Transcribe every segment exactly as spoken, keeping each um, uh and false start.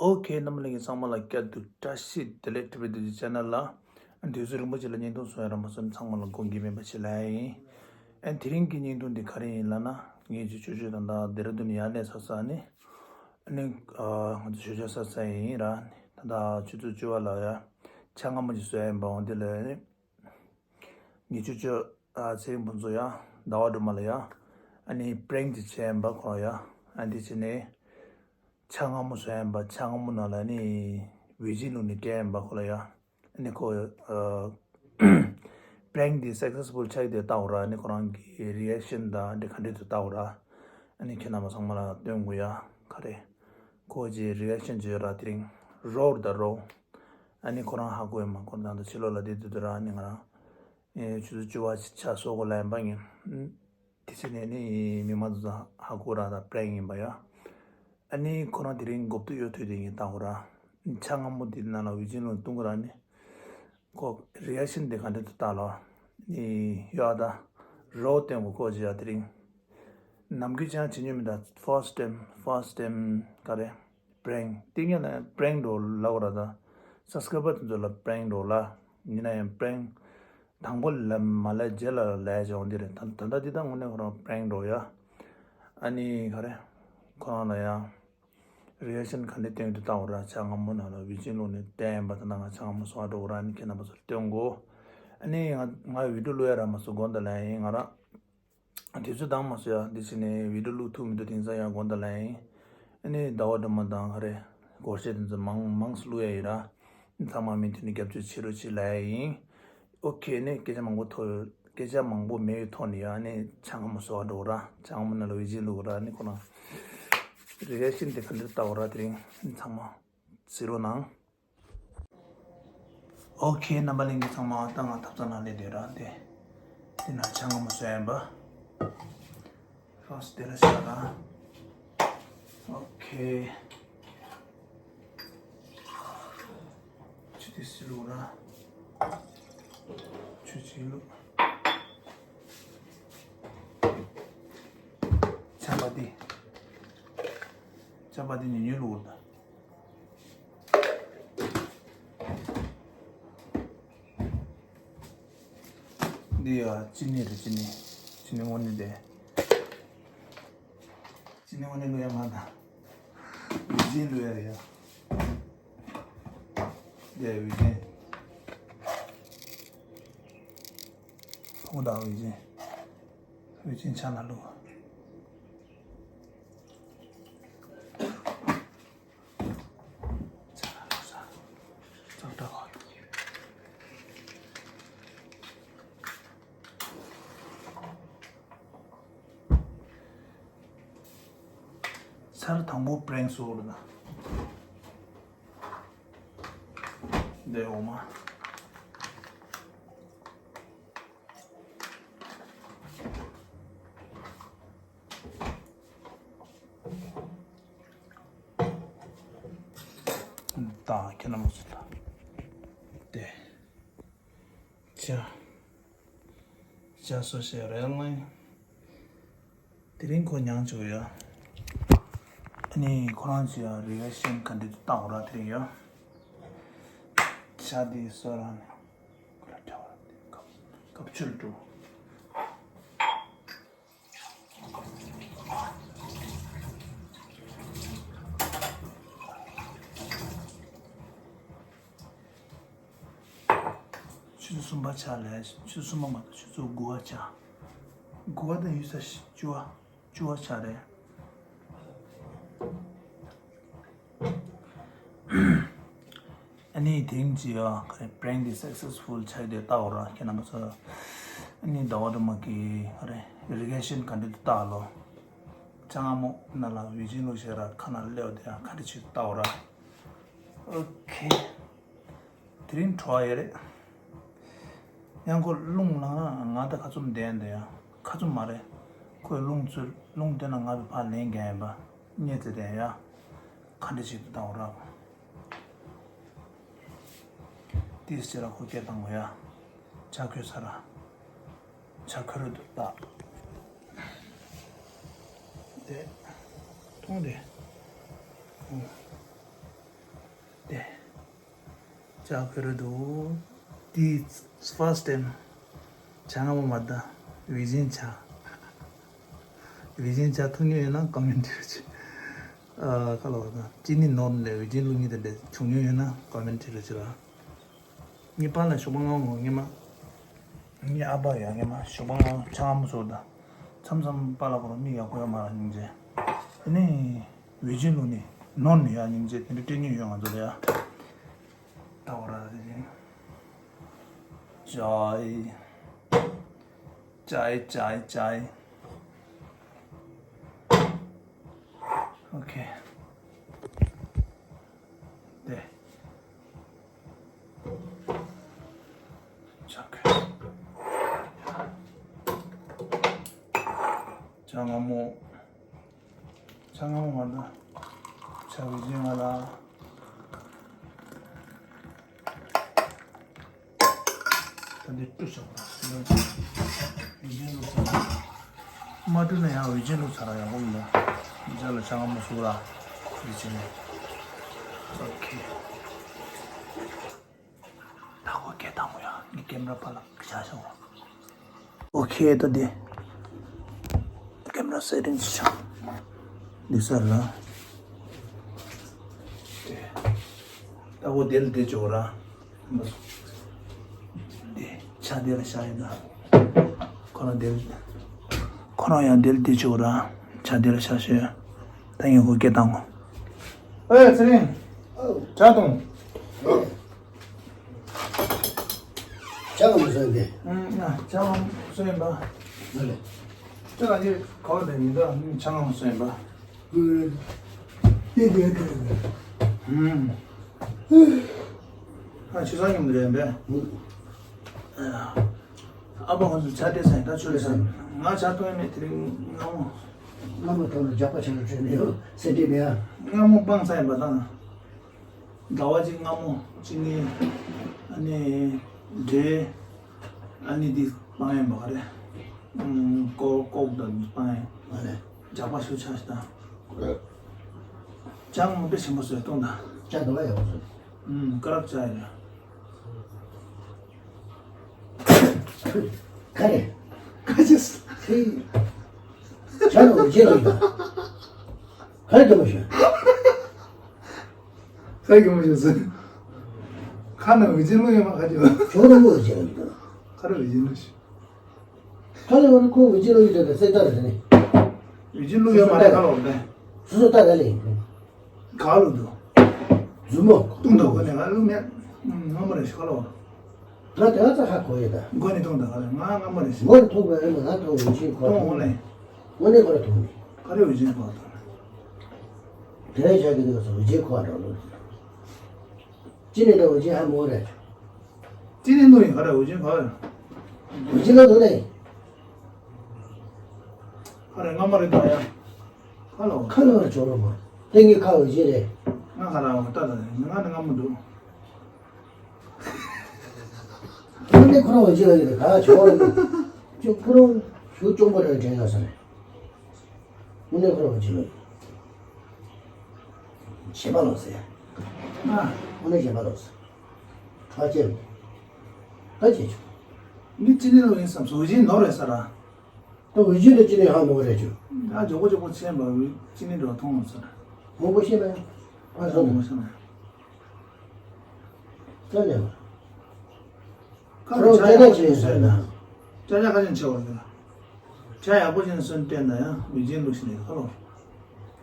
ཨོ་ཁེ། རྣམ་པ་ལྷན་རྒྱས་ཚང་མ་ལ་བསྐྱར་དུ་བཀྲ་ཤིས་བདེ་ལེགས། ཊི་བི་དུས་ཆེ་ནལ་ལ་དུས་ཚོད་རིང་པོ་ཅིག་ལ་བརྙན་ཐུང་བཟོ་ཡ་རག་མ་སོང་། ཚང་མ་ལ་དགོངས་འགལ་མེད་པ་ཞིག་ལབ་ཡིན། ཨ་དེ་རིང་གི་བརྙན་ཐུང་འདི་ག་རེ་ཡིན་ལབ་ན། ངས་ཅིག་ཆུ་ཆུ་དང་ད་ལྡེ་ར་ལྡུན་ཡར་སླེབས་ཚར་ཚར་ནས། ཨ་ནི་ཨ་ང་ཚོ་ཆུ་ཆུ་ཚར་ཚར་ཡིན་ར། ད་ད་ཆུ་ཚོད་བཅུ་པ་ལ་ཡ་ཇ་མངར་མོ་ཅིག་བཟོ་ཡ་ཡིན་པ། འོ་འདི་ལ་ནི། ཉི་ཤུ་བཅུ། ཨ་ཚེ་རིང་ཕུན་ཚོགས་ཡ། ཟླ་བ་སྒྲོལ་མ་ལ་ཡ། ཨ་ནི་པྲེང་ཅིག་བྱས་ཡིན་པ་ཁོ་རང་ཡ། ཨ་འདི་བྱས་ནས་ཇ་མངར་མོ་བཟོ་ཡ་ཡིན་པ། ཇ་མངར་མོ་ནང་ལ་ཨ་ནི་ཝེ་ཇི་བླུགས་ནས་སྤྲད་ཡིན་པ་ཁོ་ལ་ཡ། ཨ་ནི་ཁོ་ཨ་པྲེང་འདི་སག་སེ་སི་ཕུལ་ཆགས་དེ་ལྟ་འོ་ར། ཨ་ནི་ཁོ་རང་གི་རི་ཨེག་ཤན་དང་འདི་ག་འདྲས་འདུག་ལྟ་འོ་ར། ཨ་ནི་ཁྱེད་རྣམ་པ་ཚང་མ་ལ་སྟོན་དགོས་ཡ། ག་རེ། ཁོ་ཅིག་རི་ཨེག་ཤན་ཅིག་ཡོད་ར་དེ་རིང་། རོ་ད་རོ། ཨ་ནི་ཁོ་རང་ཧ་གོ་ཡོད་མ། ཁོ་རང་ད་ཕྱི་ལོགས་ལ་བསྡད་དུས་དུས་ར། ཨ་ནི་ང་རང་ཨེ་ཆུ་ཚོད་བཅུ་པ་ཆ་སོ་གོ་ལ་ཡིན་པ་ཡིན། དེ་ཕྱིན་ནས་ནི་མི་མང་ཚོ་ཧ་གོ་ར། ད་པྲེང་ཡིན་པ་ཡ། ཨ་ནི་ཁོ་རང་དེ་རིང་མགོ་བཏུག་གཡོ་ཐུག་དེ་ཡིན་ལྟ་གོ་ར། ཇ་མངར་མོ་དེ་ནང་ལ་ཝེ་ཇི་བླུགས་བཏུང་གོ་ར་ནི། ཁོ་རི་ཨེག་ཤན་དེ་ག་འདྲ་འདུག་ལྟ་ལོ། ནི་ཡོད་ད། རོ་སྟོན་གོ་ཁོ་ཅིག་ཡ་དེ་རིང་། ནམ་རྒྱུན་ཅང་བྱེད་མྱོང་མི་འདུག་ཕར་སི་ཊི་ཊེམ། ཕར་སི་ཊི་ཊེམ་ག་རེ། པྲེང་། དེ་ངས་ན་པྲེང་འགྲོ་ལབ་ར་ད། སབ་སི་ཀ་རའི་བར་དེ་ཚོ་ལ་པྲེང་འགྲོ་ལ། ཡིན་ན་ཡང་པྲེང་དང་པོ་ལ་མ་ལབ་རྗེས་ལ་ལབ་ཡ་ཅིག་འོང་དེ་རེད། ད་ད་ལྟ་འདི་ད་དངོས་གནས་ཁོ་རང་པྲེང་འགྲོ་ཡ། ཨ་ནི་ག་རེ། ཁོ་རང་ལ་ཡ་རི་ཨེག་ཤན་ག་འདྲ་སྟོན་གྱི་འདུག་ལྟ་འོ་ར། ཇ་མངར་མོ་ནང་ལ་ཝེ་ཇི་བླུགས་ནས་སྟན་པ། ད་ལྟ་ང་ཇ་མངར་མོ་བཟོ་བ་འགྲོ་གོ་ར། ཨ་ནི་ཁྱེད་རྣམ་པ་ཚོར་སྟོན་གོ། ཨ་ནི་ང་ང་བི་ཌིའོ་བླུག་ཡ་རག་མ་སོང་། དགོང་དག་ལ་ཡིན་ང་རང་། དུས་ཚོད་འདང་མ་སོང་ཡ། འདི་ཕྱིན་ནས་བི་ཌིའོ་བླུག་ཐུབ་མི་འདུག་དེང་སང་ཡ། དགོང་དག་ལ་ཡིན། ཨ་ནི་ཟླ་བ་སྒྲོལ་མ་དང་ག་རེ། སྒོར་གཞས་དེ་ཚོ་མང་མང་སུ་བླུག་ཡ་ཡིན་ར། ཚང་མ་མུ་མཐུད་ནས་རྒྱབ་སྐྱོར་བྱེད་རོགས་བྱེད་ལབ་ཡ་ཡིན། ཨོ་ཁེ། ཨ་ནི་སྐད་ཆ་མང་པོ་ཐོག་སྐད་ཆ་མང་པོ་མེད་པའི་ཐོག་ནས་ཡ། ཨ་ནི་ཇ་མངར་མོ་བཟོ་བ་འགྲོ་ར། ཇ་མངར་མོ་ནང་ལ་ཝེ་ཇི་བླུག་ར། ཨ་ནི་ཁོ་རང་རི་ཨེག་ཤན་དེ་ག་འདྲ་ལྟ་འོ་ར། དེ་རིང་ཚང་མ་གཟིགས་རོགས་གནང་། ཨོ་ཁེ། རྣམ་པ་ལྷན་རྒྱས་ཚང་མ། ད་ང་ཐབ་ཚང་ནང་སླེབས་བསྡད་ར། དེ་དེ་ན་ཇ་མངར་མོ་བཟོ་ཡ་ཡིན་པ། ཕར་སི་ཊི་ཊེམ་དེ་ལ་བཞག་ར། ཨོ་ཁེ། ཆུ་དེ་སི་བླུག་ར། ཆུ་ཅིག་བླུག་ཇ་པ་ཏི། ཇ་པ་ཏི་ཉུང་ཉུང་བླུག་ར། འདི་ཡ་ཅི་ནི་རེད། ཅི་ནི། ཅི་ནི་དངོས་གནས་དེ། ཅི་ནི་དངོས་གནས་བླུག་ཡ་མ་ད། ཝེ་ཇི་བླུག་ཡ་རེད་ཡ། འདི་ཡ་ཝེ་ཇི། ཕུང་དང་ཝེ་ཇི། ཝེ་ཇི་ཆ་ན་བླུག་ཚར་དང་པོ་པྲེང་སོ་རུ་ན། འདི་འོ་མ། ད་ཁྱེད་རྣམ་པ་ཚོ་ལ་དེ་ཇ་ཇ་བཟོ་བྱས་རེད་ལ། དེ་རིང་ཁོ་མྱངས་བྱུང་ཡ། ཨ་ནི་ཁོ་རང་ཚོ་ཡ་རི་ཨེག་ཤན་ག་འདྲ་འདུག་ལྟ་འོ་ར། དེ་རིང་ཡ་ཇ་འདི་བཟོ་ར་ནས་ཁོ་ལ་ཁྲ་བ་ར་དེ་ཀབ་ཀབ་ཆུ་ལ་འགྲོ། ཆུ་ཚོད་གསུམ་པ་ཆགས་ལས། ཆུ་ཚོད་གསུམ་པ་མ་གཏོགས་ཆུ་ཚོད་དགུ་པ་ཆགས། དགུ་པ་དང་ཡུལ་ས་བཅུ་པ། བཅུ་པ་ཆགས་རེད། ཨ་ནི་དེ་རིང་གི་ཡ་ག་རེ། པྲེང་འདི་སག་སེ་སི་ཕུལ་ཆགས་དེ་ལྟ་འོ་ར་ཁྱེད་རྣམ་པ་ཚོ། ཨ་ནི་ཟླ་བ་སྒྲོལ་མ་གི་ག་རེ་རི་ཨེག་ཤན་ག་འདྲ་འདུག་ལྟ་ལོ། ཇ་མངར་མོ་ནང་ལ་ཝེ་ཇི་བླུགས་བྱས་ར། ཁ་ནང་སླེབས་དེ་ཡ་ག་འདྲ་བྱེད་ལྟ་འོ་ར། ཨོ་ཁེ། དེ་རིང་བྲོ་བ་ཡོད་རེད། ཡང་ཁོ་རླུང་ལངས་ན་ང་ད་ཁ་བཙུམ་བསྡད་འདི་ཡ། ཁ་བཙུམ་མ་རེད། ཁོས་རླུང་བཙུགས། རླུང་བསྡད་ན་ང་བི་ཕར་ལེན་རྒྱག་ཡིན་པ། གཉིད་ཙེ་བསྡད་ཡ། ག་འདྲ་ཞིག་ཏུ་བཏང་བ་རག་ཏིས་ཅེ་ར་ཁོ་སྐད་བཏང་བ་ཡ། ཇ་ཁོལ་ས་ར། ཇ་ཁོལ་རུ་དུ་བཏགས། དེ། ཐུང་དེ། ཨུ། ཇ་ཕེ་རུ་འདུག་དེ་first time ཇ་མངར་མོ་མ་ད་ཝེ་ཇིན་ཇ། ཝེ་ཇིན་ཇ་འཐུང་མྱོང་ཡོད་ན་ཀོ་མེན་ཊི་རུ་ཅིག་ཨ་ཁ་ལོ་ད་ཅི་ནི་ནོར་ནས་ཝེ་ཇིན་ལུག་གཉིས་དེ་འདྲ་བྱུང་མྱོང་ཡོད་ན་ཀོ་མེན་ཊི་རུ་ཅིག་ར། ངའི་པཱ་ལགས་ཞོགས་པ་སྔ་མོ་ངེ་མ། ངའི་ཨ་ཕ་ཡང་ངེ་མ་ཞོགས་པ་སྔ་མོ་ཇ་མངར་མོ་ཟོས་ད། མཚམས་མཚམས་པཱ་ལགས་ཁོ་རང་མིག་ཡག་པོ་ཡོད་མ་རེད་སྙིང་རྗེ། དེ་ནས་ཝེ་ཇིན་ལུག་ནི་ནོར་ནི་ཡ་སྙིང་རྗེ་དེ་འདྲ་སྤྲད་མྱོང་ཡོད་ང་ཚོ་ལ་ཡ། ད་འོ་ར་དེ་ཅི། ཇའི། ཇའི་ཇའི་ཇའི། ཨོ་ཁེ། དེ། ཇ་ཁེ། ཇ་མངར་མོ། ཇ་མངར་མོ་མ་ད། ཇ་ཝེ་ཇིན་མངར་ལ། ད་འདི་བཀྲུ་བཞག་པ། ཝེ་ཇིན་ལུག་ཚར། མ་བཀྲུ་ན་ཡང་ཝེ་ཇིན་ལུག་ཚར་ཡག་པོ་མི་འདུག་ཇ་ལ་ཇ་མངར་མོ་ཟུག་ལ། ཝེ་ཇིན་ལུག་ཨོ་ཁེ། ད་ཁོ་སྐད་བཏང་མོ་ཡ། ངས་ཀེམ་ར་ཕར་ལ་བཞག་ཤོག་ཨོ་ཁེ། ད་འདི་ཀེམ་ར་སེ་ཊིང་ཅིག་བྱ། འདི་ས་ར། ད་འོ་དེ་ལ་དེ་ཅོག་ར། འདི་ཇ་དེ་ལ་བཞག་ཡིན་ན། ཁོ་རང་དེ་ལ། ཁོ་རང་ཡང་དེ་ལ་དེ་ཅོག་ར། ཇ་དེ་ལ་བཞག་ཤོག་ད་ངས་ཁོ་སྐད་བཏང་གོ། ཨེ་ཚེ་རིང་། ཇ་འཐུང་། ཇ་གང་བཟོས་ཏེ། ཨང་། ཇ་བཟོས་ཡིན་པ། ཨ་ལེ། ཅི་ལ་ཅི་གོ་བ་དེ་མི་འདུག་ཇ་གང་བཟོས་ཡིན་པ། ཨུ། དེ་དེ་དེ་དེ། ཨང་། ཨ་ཆུ་ཚང་ཉུང་དེ་རེད་པས། ཨ་ཨ་ཕ་ང་ཚོ་ཇ་སྟེར་ས་ཡིན། ད་ཆུ་ལས་ས་ཡིན། ང་ཇ་འཐུང་ཡ་མེད། དེ་རིང་སྔ་མོ། སྔ་མོ་ཐོག་ལ་ཇག་པ་ཆེན་པོ་བྲོས་ནས་ཡོད་སེ་འདྲེ་མེད་ཨ། སྔ་མོ་སྤང་ས་ཡིན་པ་དང་། ཟླ་བ་གཅིག་སྔ་མོ་གཅིག་ནི་ཨ་ནི་འདྲེ་ཨ་ནི་འདི་སྤང་ཡིན་པ་ག་རེ། ཨུམ། ཀོ་ཀོག་དང་སྤང་ཡིན། ཨ་ལེ། ཇག་པ་ཤུགས་ཆག་ཤི་དང་། ཇག་མང་པོ་ཆེན་པོ་བཟོས་གཏོང་དང་། ཇག་འདི་བ་ཡག་པོ་བཟོས། ཨུམ། ཀ་རག་ཇག་ཡིན་ར། ག་རེ། ག་ཅི། ཇག་ནོར་བུ་ཇེ་ལོ་ཡིན་པ། ག་རེ་དུ་མ་ཤོད། ཁ་གི་མོ་ཞིག་ཟེར། ཁ་ན་ཝེ་ཇིན་ལུག་ཡོད་མ་ཁ་ཅིག་ལ། ཁྱོད་རང་མོ་ཟེར་གི་འདུག་ཁ་ར་ཝེ་ཇིན་ལུག་ཞིག་ཁ་ལ་བར་ཁོ་ཝེ་ཇིན་ལུག་ཡོད་དེ་སེ་ཏ་རེད་ནི། ཝེ་ཇིན་ལུག་ཡོད་མ་རེད་ཁ་ལ་བར་དེ། སོ་སོ་ཏ་ག་ལེ་ཡིན། ག་ལུག་འདུག་མཛུབ་མོ། ཏུང་ཏུང་གོ་ནས་ང་ལུག་མེད། ང་མ་རེད་ཤི་ཁ་ལ་བར། ང་དེ་ང་ཚ་ཁ་གོ་ཡོད་ད། མགོ་ནས་ཐོང་ད་ག་རེ་ང་ང་མ་རེད་ཤི། མགོ་ནས་ཐོང་པ་ཡིན་ན་ང་ཐོང་ཝེ་ཇིན་ཁོ་ཐོང་འོང་ལེ། དངོས་གནས་ཁོ་ར་ཐོང་ནི། ག་རེ་ཝེ་ཇིན་ཁོ་ཐོང་ནི། དེ་རིང་ཞག་གི་དུས་སུ་ཝེ་ཇིན་ཁོ་འགྲོ་ལུགས། ཅི་ནས་འགྲོ་ཝེ་ཇིན་ཧ་མོ་རེད། ཅི་ནས་འགྲོ་ཡིན་ག་རེ་ཝེ་ཇིན་ཁོ། ཝེ་ཇིན་ལ་འགྲོ་ནས། ག་རེ་ང་མ་རེད་ད་ཡ། ཁ་ལོ། ཁ་ལོ་ར་ཅོ་རོ་མ། ཏེ་ངི་ཁ་ཝེ་ཇིན་རེད། ང་ག་ར་འོ་ལྟ་ད་ང་ནི་ང་མ་འདུག་དངོས་གནས་ཁོ་རང་ཝེ་ཇིན་ལ་ཡོད་རེད་ག་ཅོ་རོ་མ། ཅོ་ཁོ་རང་ཞུ་གཅོང་པོ་རེད་དྲན་ཡོད་ས་རེད། དངོས་གནས་ཁོ་རང་ཝེ་ཇིན་ལ་ཡོད། ཞེན་པ་ལོག་ཟེར། ཨ། དངོས་གནས་ཞེན་པ་ལོག་ཟེར། ཁྲག་ཅན། ད་ཅི་བྱུང་། འདི་ཅི་ནས་ལོག་ཡིན་བསམ་སོ་ཝེ་ཇིན་ནོར་རེད་ས་ར། ད་ཝེ་ཇིན་དུ་ཅི་ནས་ཧ་མོ་རེད་ཅུ། ད་ཇོ་བོ་ཇོ་བོ་ཆེན་པ་ཅི་ནས་འགྲོ་མཐོང་ལོག་ས་ར། མོ་བོ་ཤེས་ན་ཡང་། ཨ་སོ་མོ་ཤེས་ན་ཡང་། ད་ནས་བ། ཁ་རོ་ཇ་ཡག་པོ་ཅན་ཟོས་ན། ཇ་ཇ་ཁ་ཅན་ཆེ་བ་ཟོས་ན། ཇ་ཡག་པོ་ཅན་ཟོས་བསྟན་ན་ཡང་ཝེ་ཇིན་ལུག་ཤི་ནས་ཁ་ལོ།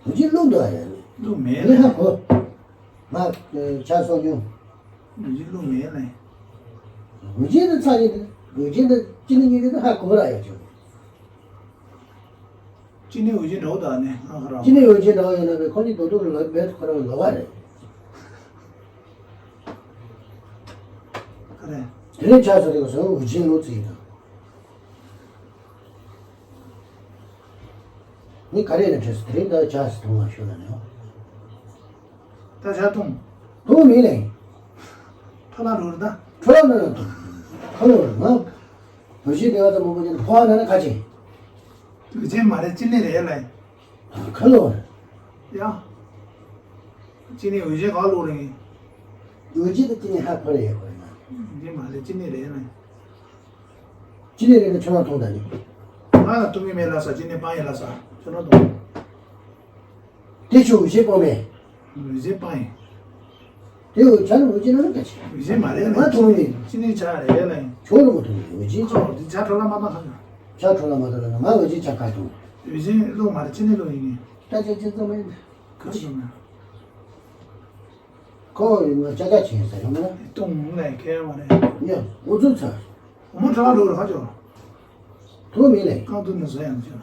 ཝེ་ཇིན་ལུག་འདུག་ཨ་ཡ་ནི། ལུག་མེད་ལ། ཧ་གོ། ང་ཇ་སོ་ཉུང་། ཝེ་ཇིན་ལུག་མེད་ལ། ཝེ་ཇིན་དུ་ཚ་ཡིན་དུ་ཝེ་ཇིན་དུ་ཅི་ནི་ཉིན་དུ་ཧ་གོ་ར་ཡ་ཆུ། ཅི་ནི་ཝེ་ཇིན་འགྲོ་ད་ནི་ང་ཁ་ར། ཅི་ནི་ཝེ་ཇིན་འགྲོ་ཡོད་ན་བས་ཁོ་ནི་དོ་དོ་ལ་བས་ཁོ་ར་ལོ་བ་རེད། ཁ་རེ། དེ་རིང་ཇ་ཟེར་དུས་སོ་ཝེ་ཇིན་ལུག་ཙིག་དང་། ནི་ག་རེ་ནས་བྲིས་སོ་དེ་རིང་ད་ཇ་ཟེར་དུང་བ་ཤོད་ལ་ནས། ད་ཇ་འཐུང་། འཐུང་མི་ལེ། ཁྲོ་ལ་རུར་ད། ཁྲོ་ལ་ནས་འཐུང་། ཁ་ལོ་རུ་ང་། བུ་ཤི་དེ་བ་ད་མོ་བོ་ཅན་ཕོ་བ་ན་ན་ཁ་ཅིག་དུས་ཆེན་མ་རེད་ཅི་ནི་རེད་ལ། ཁ་ལོ་རུ། ཡ། ཅི་ནི་འུ་ཅན་ག་ལོ་རེད། འོ་ཅི་དང་ཅི་ནས་ཧ་ཁོ་རེ་ཡོད་ཁོ་རེ་ན། འདི་མ་རེད། ཅི་ནས་རེད་ན། ཅི་ནས་རེད་ན་ཁྱོད་རང་མཐོང་ད་ནི། ང་ལ་ཐུག་གི་མེད་ལ་ས། ཅི་ནས་སྤང་ཡིན་ལ་ས། ཁྱོད་རང་མཐོང་། དེ་ཆུ་འོ་ཅི་སྤང་མེད། འོ་ཅི་སྤང་ཡིན། དེ་འོ་ཆ་ནི་འོ་ཅི་ན་ནི་ག་ཆི། འོ་ཅི་མ་རེད་ང་ལ་མཐོང་མེད། ཅི་ནས་ཆ་རེད་ལ་ཡིན། ཁྱོད་རང་མ་མཐོང་མེད། འོ་ཅི་ཆ། ཨོ་དེ་ཆ་འཕྲོ་ལ་མ་མ་ཁ་ན། ཆ་འཕྲོ་ལ་མ་མཐོང་ལ་ན་ང་འོ་ཅི་ཆ་ཁ་མཐོང་། འོ་ཅི་ལོ་མ་རེད། ཅི་ནས་ལོ་ཡིན་ངེས། ད་ཆ་ཅི་ཙམ་མེད། ག་ཚོད་ན། ཁོ་ཡིན་ན་ཅ་ཅ་བྱས་ཟེར་ཡོང་ན། ཏུང་ལས་ཁེལ་བ་རེད། ཡ་འུ་ཚུགས་ཚར། འོ་མ་ཁྲ་འགྲོ་ར་ཁ་ཅོ། ཐུག་མི་ལས། རྐང་ཐུག་ནས་བཟོ་ཡང་བྱོས་ན།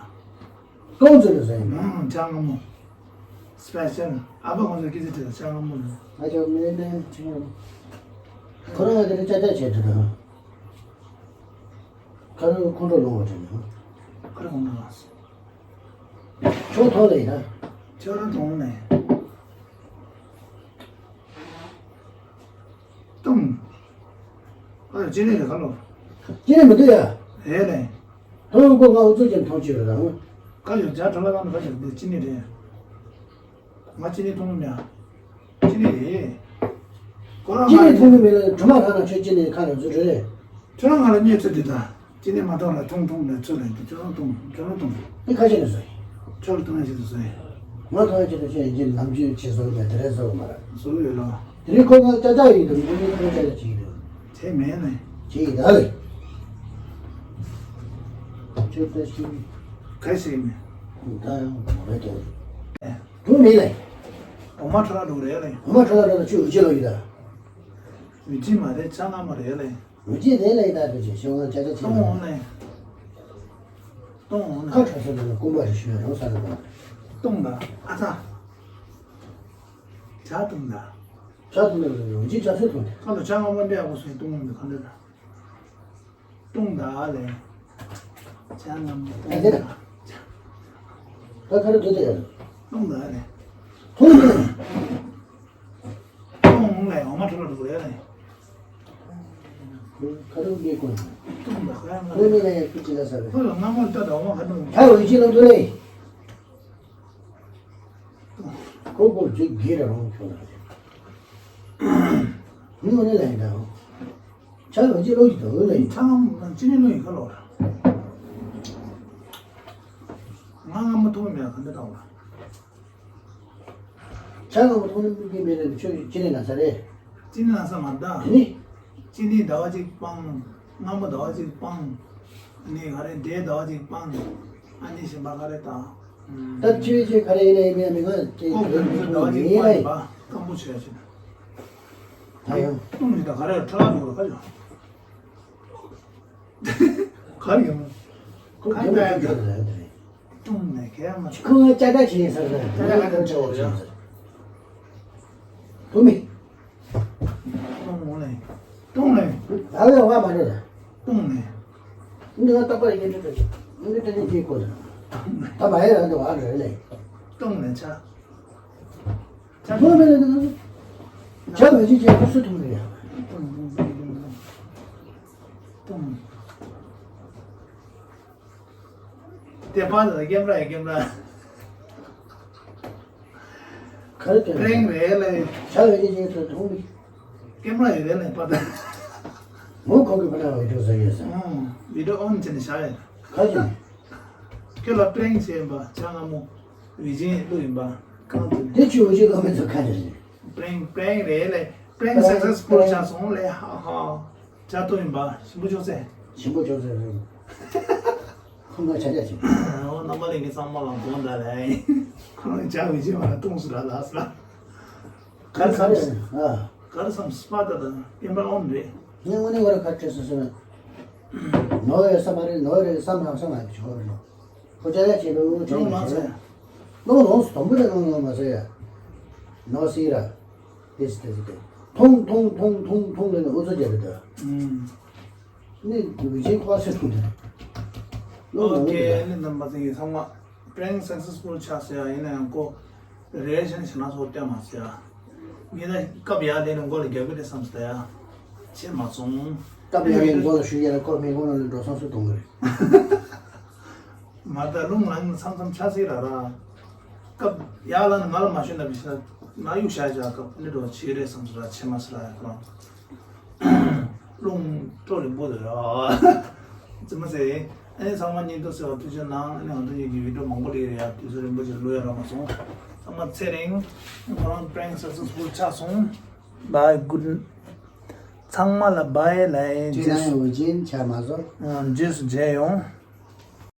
རྐང་ཚུགས་ནས་བཟོ་ཡང་། ཨང་ཅ་ང་མོ། སྤེ་ཤལ། ཨ་ཕ་ཁོང་ཚོ་སྐད་ཆ་དྲིས་ལ་ཅ་ང་མོ་ལ། ཨ་ཅོ་མི་ལས་ཅི་ཡང་། ཁོ་རང་ང་དེ་ནས་ཅ་ཅ་བྱས་འདུག་ད། ཁ་རུ་ཁོང་ཁྲོ་ལངས་པ་དྲན་ནས། ཁ་རུ་ཁོང་ཁྲོ་ལངས་སོང་། ཁྱོད་མཐོང་ལེ་ཡིན་ན། ཁྱོད་རང་མཐོང་ནས། ཏུང་། ཨ་ཅི་ནས་རེད་ཁ་ལོ། ཅི་ནས་མི་འདུག་ཡ། རེད་ལེ། མཐོང་ཡོང་གོ་ང་འུ་ཚོ་ཅན་མཐོང་ཅི་རེད་རང་། ཁ་ཡོད་ཇ་གྲོ་ལ་ལངས་ཁ་ཡོད་འདི་ཅི་ནས་རེད། ང་ཅི་ནས་མཐོང་མྱ། ཅི་ནས་རེད། ཁོ་རང་ཅི་ནས་མཐོང་གི་མེད་ལ་གྲོ་མ་རང་ལ་ཁྱོད་ཅི་ནས་ཁ་ལ་འཛུལ་རེད། ཁྱོད་རང་ང་ལ་བརྙས་ཚུལ་འདི་དང་ཅི་ནས་མ་མཐོང་ལ་མཐོང་མཐོང་ལ་ཚུལ་ལ་འདི་ཁྱོད་རང་མཐོང་ཁྱོད་རང་མཐོང་། འདི་ཁ་ཤས་ནས་བཟོ་ཡིན། ཁྱོད་ལ་མཐོང་ཡ་ཆེད་དུ་བཟོ་ཡིན། ང་མཐོང་ཡ་ཆེད་དུ་ཁྱོད་ཡིན་གྱི་ནམ་རྒྱུན་ཆེ་བཟོ་མེད་དེ་རེད་བཟོ་མ་རེད། བཟོ་ཡོད་ལ། དེ་རིང་ཁོ་ང་ཅ་ཅ་ཡིན་དུ་མི་མི་ཁོ་ཅ་ཅ་བྱེད་ཀྱི་འདུག་དེ་མེད་ནས། ཅི་ཡིན་ད་ལེ། ཁྱོད་ལྟ་ཞིག་ཁ་ཤས་མེད། ད་ཡང་མ་རེད་དོ། ཨེ། དུ་མི་ལེ། འོ་མ་ཁྲ་ལ་འགྲོ་རེད་ལེ། འོ་མ་ཁྲ་ལ་འགྲོ་ལ་ཁྱོད་འུ་ཅི་ལོ་ཡིན་ད། འུ་ཅི་མ་རེད་ཅ་ང་མ་རེད་ལེ། འུ་ཅི་རེད་ལེ་ད་འུ་ཅི་ཤོག་ང་ཅ་ཅ་ཆེ་གཏོང་འོང་ལེ། གཏོང་འོང་ལེ། ཁ་ཁྲ་ས་ལ་ཀུན་པ་རེ་ཞུ་ཡ་རོ་ས་ལ་གཏོང་། གཏོང་ད་ཨ་ཚ། ཇ་གཏོང་ད། ཇ་གཏོང་ད་འུ་ཅི་ཇ་སུ་གཏོང་ད། ཁ་ལོ་ཇ་ང་མ་འདྲེ་ཨ་ཁུ་སུ་གཏོང་འོང་ད་ག་འདྲ་ད། ལྟུང་ད་ལས། ཇ་ནམ་ལྟུང་ད། ད་ག་རེ་འདུག་དེ་ཡ། ལྟུང་ད་ལས། ཐུང་ཐུང་། ལྟུང་ལས་འོ་མ་འཕྲོ་བརླག་འགྲོ་ཡ་ལས། ག་རེ་འདི་ཀོ། ལྟུང་ད་ལས། ལྟུང་ནི་ལས་ཀུ་ཅི་ལ་ས་རེ། ཁོ་ལ་སྔ་མོ་ལྟ་ད་འོ་མ་ག་འདུག་ད་འོ་ཅི་ལ་འདུག་ལས། ལྟུང་། ཁོ་ཀོ་ཅི་གི་ར་རོང་ཁྱོད་ལ་རེ། ནི་འོ་ནི་ལས་ད་འོ། ཆ་ལ་ཅི་ལོ་ཅི་དང་ལོ་ལ་ཡིན། ཆ་ངམ་ཅི་ནི་ལོ་ཡིན་ཁ་ལོ་ར། ང་ང་མ་ཐུག་མེད་ག་འདི་དང་བ། ཆ་ངམ་ཐུག་ནི་མི་གི་མེད་ལ་ཆོས་ཅི་ནི་ན་ས་རེད། ཅི་ནི་ན་ས་མ་ད། དེ་ནི། ཅི་ནི་ཟླ་བ་གཅིག་སྤང་། སྔ་མོ་ཟླ་བ་གཅིག་སྤང་། ཨ་ནི་ག་རེ་འདྲེ་ཟླ་བ་གཅིག་སྤང་། ཨ་ནི་གཞན་པ་ག་རེ་དང་། ད་ཆོས་ཅི་ག་རེ་ཡིན་ན་ཡིན་མིན་མི་ང་ཅི་ཨོ་ག་རེ་ཟླ་བ་གཅིག་སྤང་ཡིན་པ་སྐམ་པོ་བྱོས་ཤིག་ད་ཡང་། ལྟུང་ནི་ད་ག་རེ་ཁྲ་ལ་འགྲོ་ལ་ཁ་ཅོ། ག་རེ་ཡོང་། ཁོ་རྒན་པ་ཁ་ཅོ་ལ་ཡོད་དེ། ལྟུང་ནས་གས་མ། ཁོ་ང་ཅ་ཅ་བྱེད་ས་རེད། ཅ་ཅ་ག་ཅ་བྱེད་ས་རེད། བུ་མི། ལྟུང་ནས། ལྟུང་ནས། ད་ལྟ་བ་མ་རེད། ལྟུང་ནས། འདི་ང་རྟག་པར་ཡིན་འདྲ་འདྲ་ཅིག་འདི་འདྲ་འདྲ་ཅིག་གོ་ད། ད་མ་ཡེ་རང་དུ་བ་རེད་ལེ། ལྟུང་ནས་ཆ། ཆ་མོ་མེད་ལ་འདུག་ཆ་མེད་ཅིག་ཅེས་ཁོ་སུ་ཐུག་རེད་ཡ། ཏུང་། དེ་པ་ལ་ཀེམ་ར་ཡ་ཀེམ་ར། ག་རེ་ཀེམ་ར། པྲེང་རེད་ལེ། ཆ་མེད་ཅིག་ཅེས་ཁོ་ཐུག་རེད། ཀེམ་ར་ཡོད་རེད་ལེ་པ་ད། མོ་ཁོང་གི་པ་ན་བི་ཌིའོ་བཟོ་ཡོད་ས། ཨང་། བི་ཌིའོ་ཨོན་བྱས་ནས་བཞག་ཡོད། ག་ཅི། ཁྱོད་ལ་པྲེང་བྱས་ཡིན་པ་ཆ་སྔ་མོ། བི་ཇིན་བླུགས་ཡིན་པ། གང་དུ་ནས། དེ་ཆུ་བོ་ཆུ་ལོ་མི་ཚོ་ཁ་རེ་རེད། པྲེང་པྲེང་རེད་ལེ། པྲེང་པྲེང་སག་སེ་སི་ཕུལ་ཆགས་སོང་ལེ། ཧ་ཧ། ཇ་གཏོང་ཡིན་པ་ཞིམ་པོ་ཅོག་ཙེ། ཞིམ་པོ་ཅོག་ཙེ་རེད། ཁོང་ཁ་ཆ་ཆ་ཆེ། འོ་རྣམ་པ་ལྷན་རྒྱས་ཚང་མ་ལ་དགོངས་དག་ལེ། ཁོང་ལ་ཇ་བི་ཇིན་བ་ལ་གཏོང་སུ་ར་ལ་སུ་ར། ག་རེ་བསམ། ཨ། ག་རེ་བསམ་སྤ་ད་དང་ཨེམ་པ་ཨོན་རེད། ངས་དངོས་གནས་ང་རང་ཁ་བྲལ་སོང་ཟེར་ན། ནོར་ཡོད་ས་མ་རེད། ནོར་རེད་བསམ་ཡང་བསམ་ཡང་ཆོག་རེད་ལོ། ཁོ་ཅག་ཡ་བྱེད་ལོ་ལོ་ཅང་ལོ་ལོ་ཟེར། ལོ་ལོ་དོམ་པོ་རེད། ལོ་ལོ་མ་ཟེར་ཡ། ནོར་སི་ར། དེ་སི་དེ་སི་དེ། ཐུང་ཐུང་ཐུང་ཐུང་ཐུང་ལས་ནས་ཨུ་ཚོ་རྒྱབ་རེད་ད། ནི་ལུས་ཅན་ཁོ་ཚོས་ཐུང་དེ། ལོ་ལོ་ཨོ་ཁེ། ནི་རྣམ་པ་ཚང་གི་ཚང་མ། པྲེང་སག་སེ་སི་ཕུལ་ཆགས་ཟེར་ཡ་ཡིན་ན་ཡང་ཁོ། རེ་ཞན་ཞན་ན་སོ་བསྟན་མ་ཟེར་ཡ། ངས་ད་སྐབས་ཡར་ལེན་ནས་མགོ་ལ་རྒྱག་གི་རེད་བསམ་ཟེར་ཡ། བྱས་མ་སོང་། སྐབས་ཡར་ལེན་མགོ་ལ་ཞུ་ཡ་ལ་ཁོ་མི་མགོ་ལ་འགྲོ་སོང་སུ་གཏོང་གི་རེད། མ་ད་རླུང་ལངས་མཚམས་མཚམས་ཆ་སྲིད་ར་ར། སྐབས་ཡར་ལ་ནི་ང་ལ་མ་ཞུ་ན་བི་ཤ། ན་ཡུག་ཤ་ཇ་ཀ་ནི་འགྲོ་ཆེ་རེད་བསམ་སོང་ར། ཆེ་མ་སི་ར་ཡ་ཁོ་རང་རླུང་སྤྲོ་རིང་པོ་དེ་ར་ཙི་མ་ཟེར། ཨ་ནི་ཚང་མ་ཉིན་ཐོ་ཟེར་བ་ཐུགས་རྗེ་གནང་། ཨ་ནི་ང་ཚོ་ཡི་གི་བི་ཌི་ཡོ་མང་པོ་ལས་རེད་ཡ། དུས་ཚོད་རིང་པོ་ཅིག་ལུས་ཡ་རག་མ་སོང་། ཚང་མ་ཚེ་རིང་། ཁོ་རང་prank successful ཆགས་སོང་། Bye good night. ཚང་མ་ལ་bye ལབ་ཡིན། ཅི་ན་ཡང་འོ་ཅིན་ཆ་མ་བཟོ། རྗེས་སུ་མཇལ་ཡོང་།